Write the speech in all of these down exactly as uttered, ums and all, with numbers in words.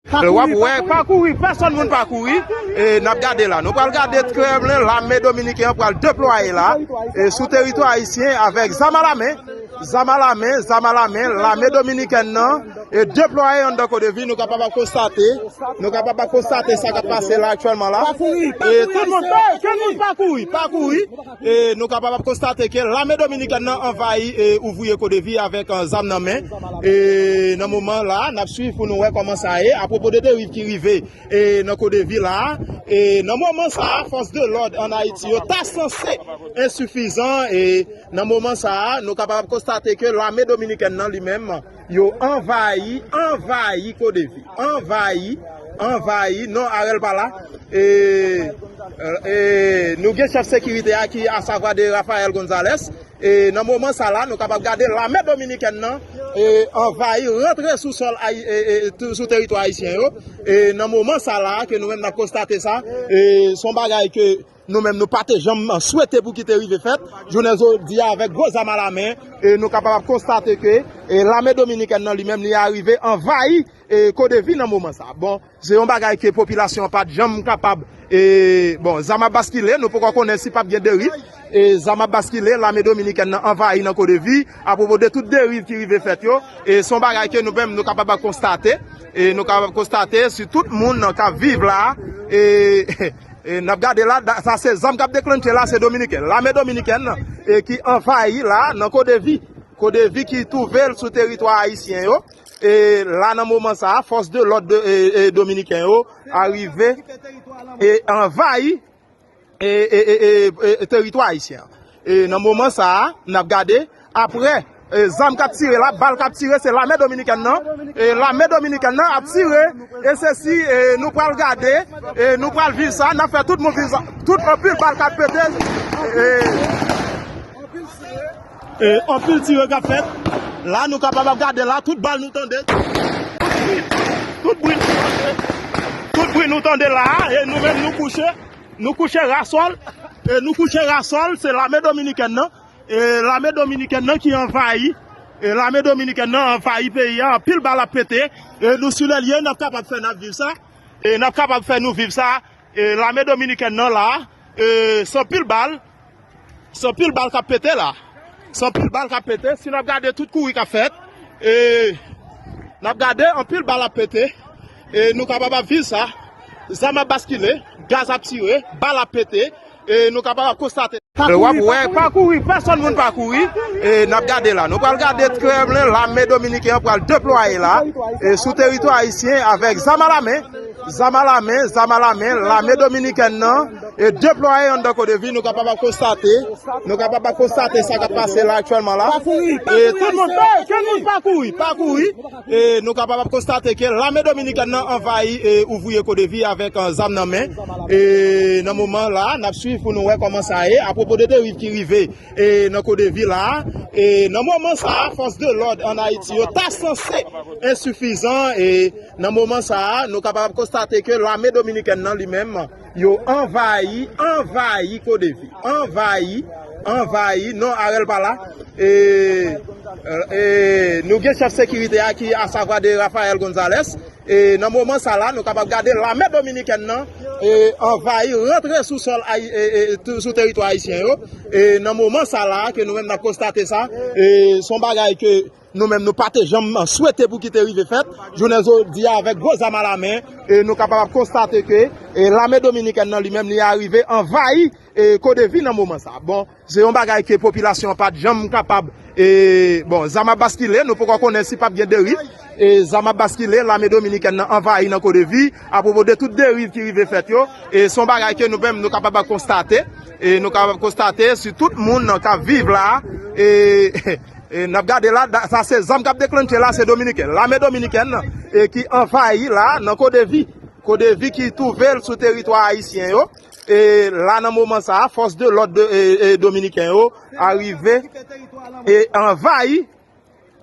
W ap wè, pa kouri, pèsonn moun pa kouri. E n ap gade la. Nou pral gade trè byen lame dominiken an pral deplwaye la. E sou teritwa ayisyen avèk zam a lamen. Zam a lamen, zam a lamen, lame dominikèn nan e deplwaye anndan Kodevi, nou kapab ap konstate, nou kapab ap konstate sa k ap pase la aktyèlman la. E tout moun, tout moun pa kouri, pa kouri. E nou kapab ap konstate ke lame dominikèn nan anvayi e ouvriye Kodevi avèk, eh, zam nan men. E nan moman la, n ap swiv pou nou wè kòman sa ye. Apwopo de deriv ki rive e nan Kodevi la, e nan moman sa a, fòs de lòd ann Ayiti yo ta sanse ensifizan, e nan moman sa a, nou kapab konstate ke lame dominikèn nan li menm, yo anvayi, anvayi Kodevi, anvayi, anvayi, non, Arel pa la, e, e, nou gen chèf sekirite a ki asavwa de Rafael Gonzalez, e nan moman sa la, nou kapab gade lame dominikèn nan, e, anvayi, rantre sou sòl ayi-, e, e, tou-, sou teritwa ayisyen yo. E nan moman sa la, ke nou menm n ap konstate sa, e se yon bagay ke nou menm nou pa te janm swete pou ki te rive fèt. Jounen jodi a, avèk gwo zam a lamen, e nou kapab ap konstate ke, e lame dominikèn nan li menm, li arive anvayi, e Kodevi nan moman sa. Bon, se yon bagay ke popilasyon an pa t janm kapab, e, bon, zam ap baskile, nou poko konnen si p ap gen deriv. E zam ap baskile, lame dominikèn nan anvayi nan Kodevi, apwopo de tout deriv ki rive fèt yo. E se yon bagay ke nou menm nou kapab ap konstate. E nou kapab ap konstate si tout moun k ap viv la, e, e n ap gade la, da-, sa se zam k ap deklannche la, se dominiken. Lame dominikèn nan, e ki anvayi la nan Kodevi. Kodevi ki twouve l sou teritwa ayisyen yo. E la nan moman sa a, fòs de lòd de, e, e, dominiken yo arive e anvayi e, e, e, e, e, teritwa ayisyen an. E nan moman sa a, n ap gade, apre, e, zam k ap tire la, bal k ap tire, se lame dominikèn nan. E lame dominikèn nan ap tire, e se si, e, nou pral gade, e nou pral viv sa, n ap fè tout moun viv sa. Tout anpil bal k ap pete, e, e anpil tire k ap fèt. La, nou kapab ap gade la, tout bal nou tande. Tout bri, tout bri nou tande la, e nou menm nou kouche. Nou kouche rasòl, e nou kouche rasòl, se lame dominikèn nan, e lame dominikèn nan ki anvayi, e lame dominikèn nan anvayi peyi a, anpil bal ap pete, e nou sou lè l ye, n ap kapab fè n ap viv sa, e n ap kapab fè nou viv sa, e lame dominikèn nan la, e se anpil bal, se anpil bal k ap pete la. Se anpil bal k ap pete. Si n ap gade tout kouri k ap fèt, e n ap gade anpil bal ap pete. E nou kapab ap viv sa. Zam ap baskile, gaz ap tire, bal ap pete. E nou kapab ap konstate. W ap wè, pa kouri, pèsonn moun pa kouri. E n ap gade la. Nou pral gade trè byen lame dominiken an pral deplwaye la. E sou teritwa ayisyen avèk zam a lamen. Zam a lamen, zam a lamen, lame dominikèn nan e deplwaye anndan Kodevi, nou kapab ap konstate, nou kapab ap konstate sa k ap pase la aktyèlman la. E tout moun, tout moun pa kouri, pa kouri. E nou kapab ap konstate ke lame dominikèn nan anvayi e ouvriye Kodevi avèk, eh, zam nan men. E nan moman la, n ap swiv pou nou wè kòman sa ye. Apwopo de deriv ki rive e nan Kodevi la, e nan moman sa a, fòs de lòd ann Ayiti yo ta sanse ensifizan, e nan moman sa a, nou kapab konstate ke lame dominikèn nan li menm, yo anvayi, anvayi Kodevi, anvayi, anvayi, non, Arel pa la, e, e nou gen chèf sekirite a ki asavwa de Rafael Gonzalez, e nan moman sa la, nou kapab gade lame dominikèn nan, e, anvayi, rantre sou sòl ayi-, e, e, tou-, sou teritwa ayisyen yo. E nan moman sa la, ke nou menm n ap konstate sa, e se yon bagay ke nou menm nou pa te janm swete pou ki te rive fèt. Jounen jodi a, avèk gwo zam a lamen, e nou kapab ap konstate ke, e lame dominikèn nan li menm, li arive anvayi, e Kodevi nan moman sa. Bon, se yon bagay ke popilasyon an pa t janm kapab, e, bon, zam ap baskile, nou poko konnen si p ap gen deriv. E zam ap baskile, lame dominikèn nan anvayi nan Kodevi, apwopo de tout deriv ki rive fèt yo. E se yon bagay ke nou menm nou kapab ap konstate. E nou kapab ap konstate si tout moun k ap viv la, e, e n ap gade la, da-, sa se zam k ap deklannche la, se dominiken. Lame dominikèn, e ki anvayi la nan Kodevi. Kodevi ki twouve l sou teritwa ayisyen yo. E la nan moman sa a, fòs de lòd de, e, e, dominiken yo arive e anvayi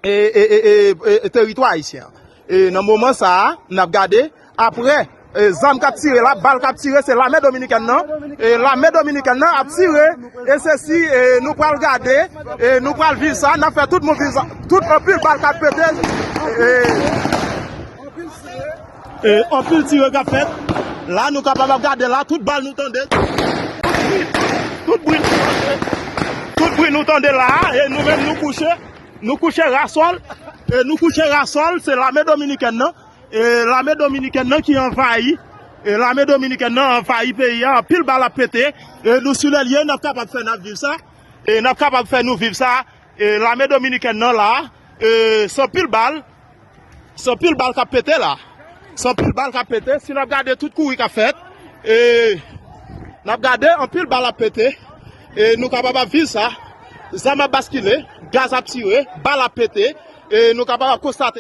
e, e, e, e, e, teritwa ayisyen an. E nan moman sa a, n ap gade, apre, e, zam k ap tire la, bal k ap tire, se lame dominikèn nan. E lame dominikèn nan ap tire, e se si, e, nou pral gade, e nou pral viv sa, n ap fè tout moun viv sa. Tout anpil bal k ap pete, e, E anpil tire k ap fèt. La, nou kapab ap gade la, tout bal nou tande. Tout bri, tout bri nou tande. Tout bri nou tande la, e nou menm nou kouche. Nou kouche rasòl. E nou kouche rasòl, se lame dominikèn nan. E lame dominikèn nan ki anvayi. E lame dominikèn nan anvayi peyi a. Anpil bal ap pete. E nou sou lè l ye, n ap kapab fè n ap viv sa. E n ap kapab fè nou viv sa. E lame dominikèn nan la. E se anpil bal. Se anpil bal k ap pete la. Se anpil bal k ap pete. Si n ap gade tout kouri k ap fèt, e n ap gade anpil bal ap pete. E nou kapab ap viv sa. Zam ap baskile, gaz ap tire, bal ap pete. E nou kapab ap konstate